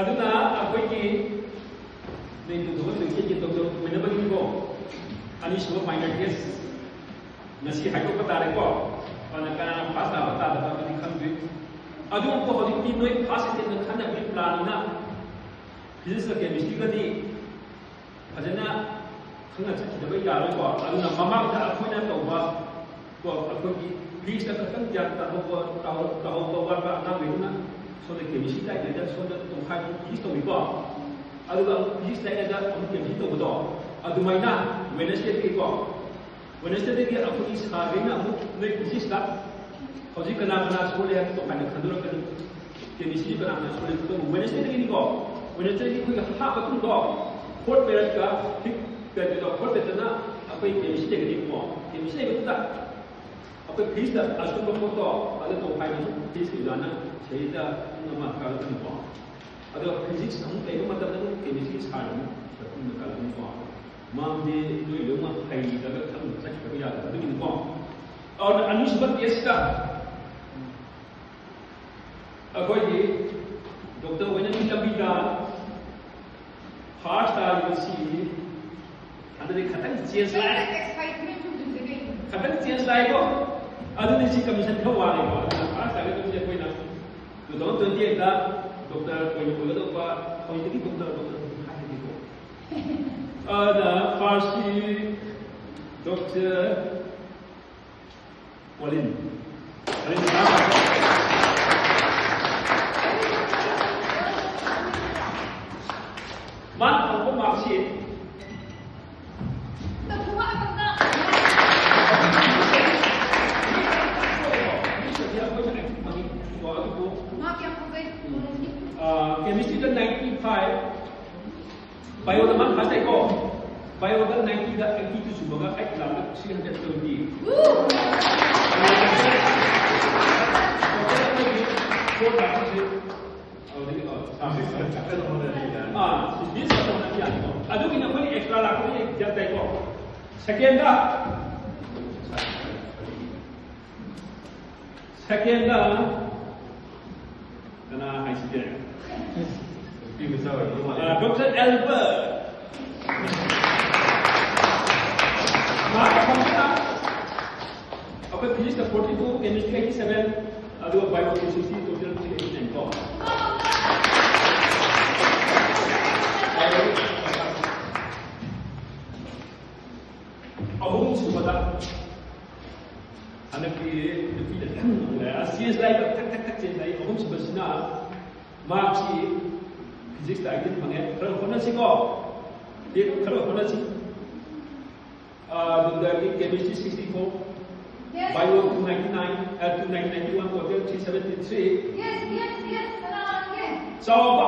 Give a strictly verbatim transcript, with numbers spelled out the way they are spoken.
ꯑꯗꯨꯅ ꯑꯩꯈꯣꯏꯒꯤ ꯅꯣꯏ two thousand twenty eight ꯀꯤ ꯇꯧꯗ ꯑꯣꯏꯅꯕꯒꯤꯀꯣ, ꯑꯅꯤꯁꯨꯕ minor test ꯉꯁꯤ ꯍꯥꯏꯗꯣꯛꯄ ꯇꯥꯔꯦꯀꯣ꯫ ꯑꯗꯨꯅ ꯀꯅꯥꯅ ꯐꯥꯁ ꯇꯥꯕ ꯇꯥꯗꯕ ꯑꯗꯨꯗꯤ ꯈꯪꯗ꯭ꯔꯤ꯫ ꯑꯗꯨꯕꯨ ꯍꯧꯖꯤꯛꯇꯤ ꯅꯣꯏ ꯐꯥꯁ ꯑꯦꯇꯦꯝꯅ ꯈꯟꯅꯕꯒꯤ ꯄ꯭ꯂꯥꯟꯅꯤꯅ ꯐꯤꯖꯤꯛꯁꯀ ꯀꯦꯃꯤꯁꯇ꯭ꯔꯤꯒꯗꯤ ꯐꯖꯅ ꯈꯪꯅ ꯆꯠꯈꯤꯗꯕ ꯌꯥꯔꯣꯏꯀꯣ꯫ ꯑꯗꯨꯅ ꯃꯃꯥꯡꯗ ꯑꯩꯈꯣꯏꯅ ꯇꯧꯕ ꯀꯣ, ꯑꯩꯈꯣꯏꯒꯤ ꯐꯤꯖꯤꯛꯁꯇ ꯈꯛꯇꯪ ꯒ꯭ꯌꯥꯟ ꯇꯥꯍꯧꯕ, ꯇꯥꯍꯧ-, ꯇꯥꯍꯧꯕ ꯋꯥꯠꯄ ꯑꯉꯥꯡꯈꯩꯗꯨꯅ ꯁꯣꯝꯗ ꯀꯦꯃꯤꯁꯇ꯭ꯔꯤ ꯇꯥꯛꯏꯉꯩꯗ ꯁꯣꯝꯗ ꯇꯣꯡꯈꯥꯏ ꯐꯤꯖꯤꯛꯁ ꯇꯧꯏꯀꯣ꯫ ꯑꯗꯨꯒ ꯑꯃꯨꯛ ꯐꯤꯖꯤꯛꯁ ꯇꯥꯛꯏꯉꯩꯗ ꯑꯃꯨꯛ ꯀꯦꯃꯤꯁꯇ꯭ꯔꯤ ꯇꯧꯕꯗꯣ, ꯑꯗꯨꯃꯥꯏꯅ ꯋꯦꯅꯁꯗꯦꯗꯒꯤꯀꯣ, ꯋꯦꯅꯁꯗꯦꯗꯒꯤ ꯑꯩꯈꯣꯏꯒꯤ ꯁꯥꯔꯈꯩꯅ ꯑꯃꯨꯛ ꯅꯣꯏ ꯐꯤꯖꯤꯛꯁꯇ ꯍꯧꯖꯤꯛ ꯀꯅꯥ ꯀꯅꯥ ꯁꯣꯜꯂꯦ ꯍꯥꯏꯕꯗꯣ ꯇꯣꯈꯥꯏꯅ ꯈꯟꯗꯣꯔꯛꯀꯅꯤ꯫ ꯀꯦꯃꯤꯁꯇ꯭ꯔꯤ ꯀꯅꯥ ꯀꯅꯥ ꯁꯣꯜꯂꯦ ꯈꯟꯗꯣꯛꯑꯒ ꯋꯦꯅꯁꯗꯦꯗꯒꯤꯅꯤꯀꯣ, ꯋꯦꯅꯁꯗꯦꯗꯒꯤ ꯑꯩꯈꯣꯏꯒꯤ ꯍꯥꯞ ꯃꯇꯨꯡꯗꯣ, ꯐꯣꯔꯠ ꯄꯦꯔꯠꯀ ꯐꯤꯐ ꯄꯦꯔꯠꯀ ꯐꯣꯔꯠ ꯄꯦꯔꯠꯇꯅ ꯑꯩꯈꯣꯏ ꯀꯦꯃꯤꯁꯇ꯭ꯔꯤ ꯂꯩꯒꯅꯤꯀꯣ꯫ ꯀꯦꯃꯤꯁꯇ꯭ꯔꯤ ꯂꯩꯕꯗꯨꯗ ꯑꯩꯈꯣꯏ ꯐꯤꯖꯤꯛꯁꯇ ꯑꯁꯣꯟꯕ ꯄꯣꯠꯇꯣ ꯑꯗꯨ ꯇꯣꯈꯥꯏꯅ ꯐꯤꯖꯤꯛꯁ ꯑꯣꯖꯥꯅ ꯁꯤꯗꯩꯗ ꯄꯨꯡ ꯑꯃ ꯀꯥꯔꯛꯀꯅꯤꯀꯣ꯫ ꯑꯗꯣ ꯐꯤꯖꯤꯛꯁ ꯑꯃꯨꯛ ꯂꯩꯕ ꯃꯇꯝꯗ ꯑꯗꯨꯝ ꯀꯦꯃꯤꯁꯇ꯭ꯔꯤ ꯁꯥꯔ ꯑꯃꯨꯛ ꯄꯨꯟꯅ ꯀꯥꯔꯛꯀꯅꯤꯀꯣ꯫ ꯃꯔꯝꯗꯤ ꯅꯣꯏ ꯂꯣꯏꯅꯃꯛ ꯍꯩꯇ꯭ꯔꯒ ꯈꯪꯅ ꯆꯠꯈꯤꯕ ꯌꯥꯗꯕ ꯑꯗꯨꯒꯤꯅꯤꯀꯣ꯫ ꯑꯗꯨꯅ ꯑꯅꯤꯁꯨꯕ ꯇꯦꯁꯇ ꯑꯩꯈꯣꯏꯒꯤ ꯗꯣꯛꯇꯔ ꯑꯣꯏꯅꯕꯒꯤ ꯂꯝꯕꯤꯗ ꯐꯥꯔꯁ ꯇꯥꯔꯤꯕꯁꯤ ꯍꯟꯗꯛꯇꯤ ꯈꯇꯪ ꯆꯦꯟꯖ ꯂꯥꯛꯑꯦ꯫ ꯑꯦꯛꯁꯥꯏꯠꯃꯦꯟ ꯇꯧꯗ꯭ꯔꯤꯁꯦ ꯀꯩꯅꯣ? ꯈꯇꯪ ꯆꯦꯟꯖ ꯂꯥꯛꯑꯦꯀꯣ꯫ ꯑꯗꯨꯅ ꯁꯤ ꯀꯃꯤꯁꯟ ꯈꯔ ꯋꯥꯔꯦꯀꯣ꯫ ꯑꯗꯨꯅ ꯐꯥꯔꯁ ꯇꯥꯔꯒꯦꯠ ꯇꯧꯔꯤꯁꯦ ꯑꯩꯈꯣꯏꯅ two thousand twenty eight ꯗ ꯗꯣꯛꯇꯔ ꯑꯣꯏꯅ ꯑꯣꯏꯒꯗꯧꯕ, ꯍꯧꯖꯤꯛꯇꯒꯤ ꯗꯣꯛꯇꯔ, ꯗꯣꯛꯇꯔ ꯍꯥꯏꯔꯒꯦꯀꯣ꯫ ꯑꯗ ꯐꯥꯔꯁꯁꯤ ꯗꯣꯛꯇꯔ ꯀꯣꯂꯤꯟ꯫ ꯀꯣꯂꯤꯟ ꯃꯥꯅ ꯐꯪꯕ ꯃꯥꯔꯛꯁꯤ ꯀꯦꯃꯤꯁꯇ꯭ꯔꯤꯗ ninety five, ꯕꯥꯏꯑꯣꯗ ꯃꯥ ꯐꯥꯔꯁ ꯇꯥꯏꯀꯣ꯫ ꯕꯥꯏꯑꯣꯗ ninety ꯗ eighty two ꯁꯨꯕꯒ eight ꯂꯥꯛꯑꯒ three hundred twenty꯫ ꯑꯗꯨꯒꯤꯅ ꯑꯩꯈꯣꯏꯅ ꯑꯦꯛꯁꯇ꯭ꯔꯥ ꯂꯥꯛꯄꯗꯤ ꯒ꯭ꯌꯥꯟ ꯇꯥꯏꯀꯣ꯫ ꯁꯦꯀꯦꯟꯗ, ꯁꯦꯀꯦꯟꯗ ꯀꯅꯥ ꯍꯥꯏꯁꯤꯒꯦ? ꯄꯤꯕ ꯆꯥꯎꯔꯛꯄ ꯃꯥꯜꯂꯦ꯫ ꯑ, ꯗꯣꯛꯇꯔ ꯑꯦꯜꯕꯔꯠ꯫ ꯃꯥꯔꯛ ꯐꯪꯕꯅ ꯑꯩꯈꯣꯏ ꯐꯤꯖꯤꯛꯁꯇ forty two, chemistry eighty seven, ꯑꯗꯨꯒ bio sixty, total three eighty nine ꯀꯣ꯫ ꯑꯍꯨꯝꯁꯨꯕꯗ ꯍꯟꯗꯛꯀꯤ ꯅꯨꯄꯤꯗ ꯌꯥꯝ ꯅꯨꯡꯉꯥꯏ꯫ ꯆꯦꯟꯖ ꯂꯥꯛꯏꯕ ꯊꯛ ꯊꯛ ꯊꯛ ꯆꯦꯟꯖ ꯂꯥꯛꯏ꯫ ꯑꯍꯨꯝꯁꯨꯕꯁꯤꯅ ꯃꯍꯥꯛꯁꯤ ꯐꯤꯖꯤꯛꯁꯇ ꯑꯥꯏꯇꯤꯟ ꯐꯪꯉꯦ꯫ ꯈꯔ ꯍꯣꯠꯅꯁꯤꯀꯣ꯫ ꯈꯔ ꯍꯣꯠꯅꯁꯤ꯫ ꯑꯗꯨꯗꯒꯤ chemistry sixty four, bio two ninety nine, uh, two ninety ninety one, total three seventy three. ꯆꯥꯎꯕ꯫